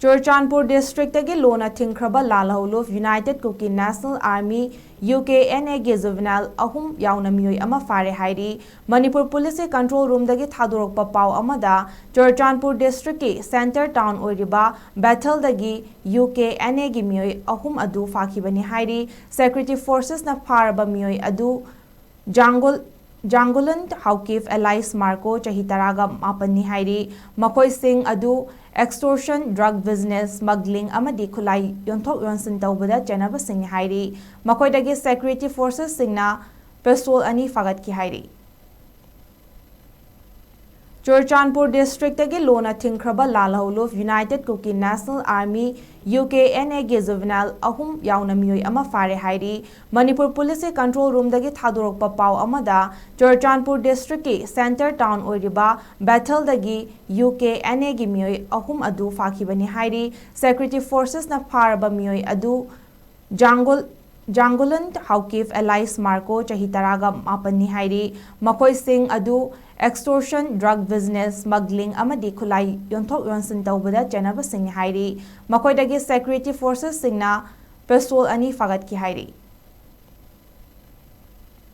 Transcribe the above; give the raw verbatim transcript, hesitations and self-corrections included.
ꯆꯨꯔꯆꯥꯟꯄꯨꯔ ꯗꯤꯁꯇ꯭ꯔꯤꯛꯇꯒꯤ ꯂꯣꯟꯅ ꯊꯤꯡꯈ꯭ꯔꯕ ꯂꯥꯜꯍꯧꯂꯨꯞ united Kuki national army, U K N ꯑꯦꯒꯤ ꯖꯨꯚꯦꯅꯥꯏꯜ ꯑꯍꯨꯝ ꯌꯥꯎꯅ ꯃꯤꯑꯣꯏ ꯑꯃ ꯐꯥꯔꯦ ꯍꯥꯏꯔꯤ꯫ ꯃꯅꯤꯄꯨꯔ ꯄꯨꯂꯤꯁꯀꯤ ꯀꯟꯇ꯭ꯔꯣꯜ ꯔꯨꯝꯗꯒꯤ ꯊꯥꯗꯣꯔꯛꯄ ꯄꯥꯎ ꯑꯃꯗ, ꯆꯨꯔꯆꯥꯟꯄꯨꯔ ꯗꯤꯁꯇ꯭ꯔꯤꯛꯀꯤ ꯁꯦꯟꯇꯔ ꯇꯥꯎꯟ ꯑꯣꯏꯔꯤꯕ ꯕꯦꯊꯦꯜꯗꯒꯤ ꯌꯨ ꯀꯦ ꯑꯦꯟ ꯑꯦꯒꯤ ꯃꯤꯑꯣꯏ ꯑꯍꯨꯝ ꯑꯗꯨ ꯐꯥꯈꯤꯕꯅꯤ ꯍꯥꯏꯔꯤ꯫ ꯁꯦꯀ꯭ꯌꯨꯔꯤꯇꯤ ꯐꯣꯔꯁꯦꯁꯅ ꯐꯥꯔꯕ ꯃꯤꯑꯣꯏ ꯑꯗꯨ ꯖꯥꯡꯒꯣꯜ ꯖꯥꯡꯒꯨꯂꯟ ꯍꯥꯎꯀꯤꯞ ꯑꯦꯂꯥꯏꯁ ꯃꯥꯔꯀꯣ, ꯆꯍꯤ ꯇꯔꯥꯒ ꯃꯥꯄꯟꯅꯤ ꯍꯥꯏꯔꯤ꯫ ꯃꯈꯣꯏꯁꯤꯡ ꯑꯗꯨ ꯑꯦꯛꯁꯇꯣꯔꯁꯟ, ꯗ꯭ꯔꯒ ꯕꯤꯖꯤꯅꯦꯁ, ꯁ꯭ꯃꯒ꯭ꯂꯤꯡ ꯑꯃꯗꯤ ꯈꯨꯠꯂꯥꯏ ꯌꯣꯟꯊꯣꯛ ꯌꯣꯟꯁꯤꯟ ꯇꯧꯕꯗ ꯆꯦꯟꯅꯕꯁꯤꯡꯅꯤ ꯍꯥꯏꯔꯤ꯫ ꯃꯈꯣꯏꯗꯒꯤ ꯁꯦꯀ꯭ꯌꯨꯔꯤꯇꯤ ꯐꯣꯔꯁꯦꯁꯁꯤꯡꯅ ꯄꯤꯁꯇꯣꯜ ꯑꯅꯤ ꯐꯥꯒꯠꯈꯤ ꯍꯥꯏꯔꯤ꯫ ꯆꯨꯔꯆꯥꯟꯄꯨꯔ ꯗꯤꯁꯇ꯭ꯔꯤꯛꯇꯒꯤ ꯂꯣꯟꯅ ꯊꯤꯡꯈ꯭ꯔꯕ ꯂꯥꯜꯍꯧꯂꯨꯞ united Kuki national army, U K N ꯑꯦꯒꯤ ꯖꯨꯚꯦꯅꯥꯏꯜ ꯑꯍꯨꯝ ꯌꯥꯎꯅ ꯃꯤꯑꯣꯏ ꯑꯃ ꯐꯥꯔꯦ ꯍꯥꯏꯔꯤ꯫ ꯃꯅꯤꯄꯨꯔ ꯄꯨꯂꯤꯁꯀꯤ ꯀꯟꯇ꯭ꯔꯣꯜ ꯔꯨꯝꯗꯒꯤ ꯊꯥꯗꯣꯔꯛꯄ ꯄꯥꯎ ꯑꯃꯗ, ꯆꯨꯔꯆꯥꯟꯄꯨꯔ ꯗꯤꯁꯇ꯭ꯔꯤꯛꯀꯤ ꯁꯦꯟꯇꯔ ꯇꯥꯎꯟ ꯑꯣꯏꯔꯤꯕ ꯕꯦꯊꯦꯜꯗꯒꯤ ꯌꯨ ꯀꯦ ꯑꯦꯟ ꯑꯦꯒꯤ ꯃꯤꯑꯣꯏ ꯑꯍꯨꯝ ꯑꯗꯨ ꯐꯥꯈꯤꯕꯅꯤ ꯍꯥꯏꯔꯤ꯫ ꯁꯦꯀ꯭ꯌꯨꯔꯤꯇꯤ ꯐꯣꯔꯁꯦꯁꯅ ꯐꯥꯔꯕ ꯃꯤꯑꯣꯏ ꯑꯗꯨ ꯖꯥꯡꯒꯨꯜ ꯖꯥꯡꯒꯨꯂꯟ ꯍꯥꯎꯀꯤꯞ ꯑꯦꯂꯥꯏꯁ ꯃꯥꯔꯀꯣ, ꯆꯍꯤ ꯇꯔꯥꯒ ꯃꯥꯄꯟꯅꯤ ꯍꯥꯏꯔꯤ꯫ ꯃꯈꯣꯏꯁꯤꯡ ꯑꯗꯨ ꯑꯦꯛꯁꯇꯣꯔꯁꯟ, ꯗ꯭ꯔꯒ ꯕꯤꯖꯤꯅꯦꯁ, ꯁ꯭ꯃꯒ꯭ꯂꯤꯡ ꯑꯃꯗꯤ ꯈꯨꯠꯂꯥꯏ ꯌꯣꯟꯊꯣꯛ ꯌꯣꯟꯁꯤꯟ ꯇꯧꯕꯗ ꯆꯦꯟꯅꯕꯁꯤꯡꯅꯤ ꯍꯥꯏꯔꯤ꯫ ꯃꯈꯣꯏꯗꯒꯤ ꯁꯦꯀ꯭ꯌꯨꯔꯤꯇꯤ ꯐꯣꯔꯁꯦꯁꯁꯤꯡꯅ ꯄꯤꯁꯇꯣꯜ ꯑꯅꯤ ꯐꯥꯒꯠꯈꯤ ꯍꯥꯏꯔꯤ꯫